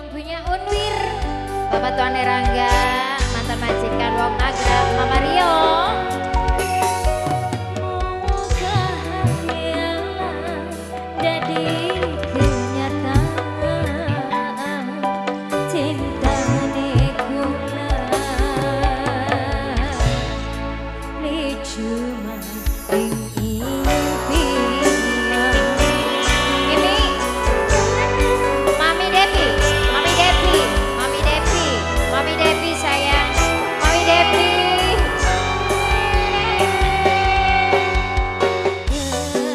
Yang punya Unwir, Bapak Tuan Erangga, mantan majikan Wong Nagrak, Mama Rio. Muga hayalan dadi kenyataan, cintane kula li cuma ing impian. Ini Mami Devi, Mami Devi, Mami Devi, Mami Devi sayang, Mami Devi.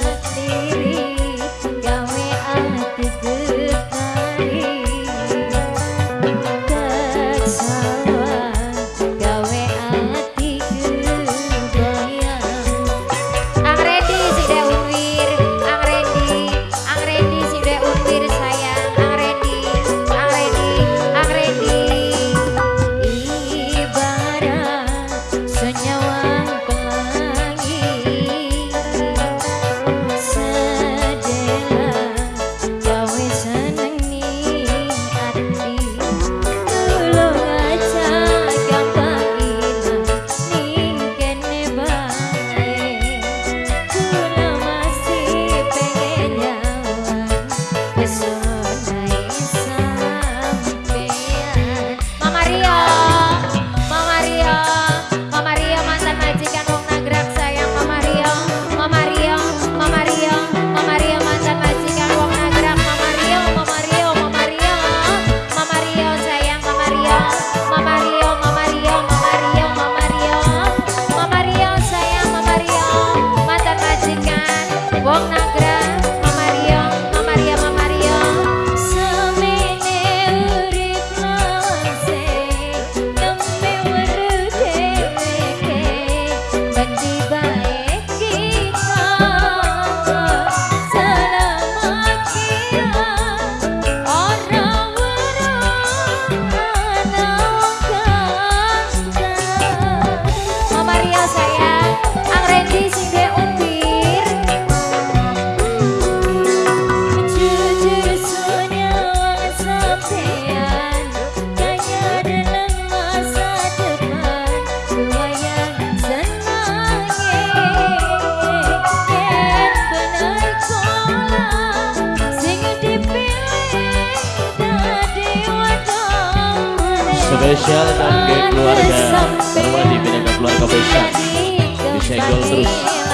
Kediri gawe ati getari, tak sawang gawe ati kebayang. Ang Rendi sing de Unwir, Ang Rendi, Ang Rendi sing de Unwir sayang, Ang Rendi, Ang Rendi, Ang Rendi. Ibarat senyawa pelangi, sedela gawe seneng ning ati, tulung aja gampang ilang ning kene bae, kula masih pengen nyawang pesonae sampean. Mama Rio, Mama Rio, Mama Rio mantan majikan Wong Nagrak sayang, Mama Rio, Mama Rio, Mama Rio, Mama Rio mantan majikan Wong Nagrak, Mama Rio, Mama Rio, Mama Rio, Mama Rio sayang, Mama Rio, Mama Rio, Mama Rio, Mama Rio, Mama Rio, Mama Rio sayang, Mama Rio, mantan majikan Wong Nagrak, Mama Rio, Mama Rio, Mama Rio. Semene urip lawase, nembe weruh dheweke, bakti bae kita selama kira ora weruh ana wong kang Mama Rio sayang, Ang Rendi sing de Unwir. Jujur sunyawang sampean kaya dalam masa depan wayang senange, yen bener kula sing dipilih dadi wadone. Spesial kangge keluarga Perwadi, beda keluarga besar. Disenggol terus.